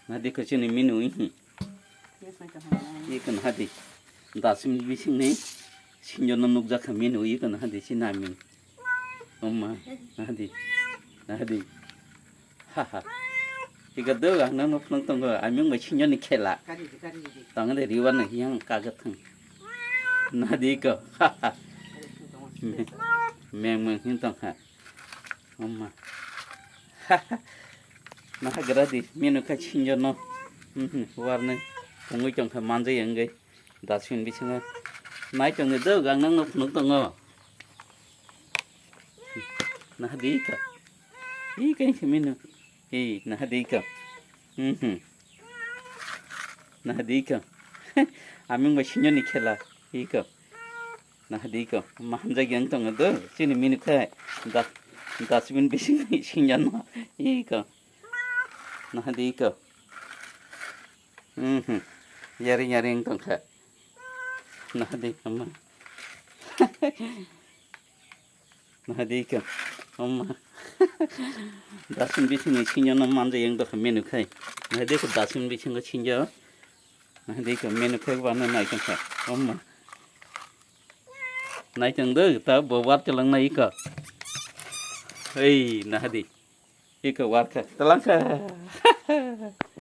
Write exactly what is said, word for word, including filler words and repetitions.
Nahadi ko chini minu ihi. Iko nahadi. Dustbin bisingni sinjo no nukjakha minu iko nahadi chini aming. Oma, nahadi. Nahadi. Haha. Iko do ang nang phunuk tongo aming bai sinjo ni khela. Tangde riwa no hiyang kaga thang. Nahadi ko. Haha. Meng meng hin tongkha. Oma. Naha gra di, menu kha chinjo no. Mhm, warnai. Pungwi tong kha manjai wngwi. Dustbin bisingo. Nai tong di do, gang nang no phunuk tongo. Naha di ka. Ih, kain khe menu. Ih, naha di ka. Mhm. Naha di ka. Aming bai sinjo ni khela. Ih ka. Nahadi ko, ma hamjak yang tongo do, chini minu khai, da, dustbin bising sinjano, iko. Nahadi ko. Mhm. Yari yari yang tongkha. Nahadi ko ma. Nahadi ko. Oma. Dustbin bising sinjano manja yang tongkha minu khai. Nahadi ko dustbin bisingo sinjo. Nahadi ko menu khai bana nai tongkha. Oma. Nai tong do, ta bo war chalang nai iko. Hei, nahadi. Iko war kha. Talang kha.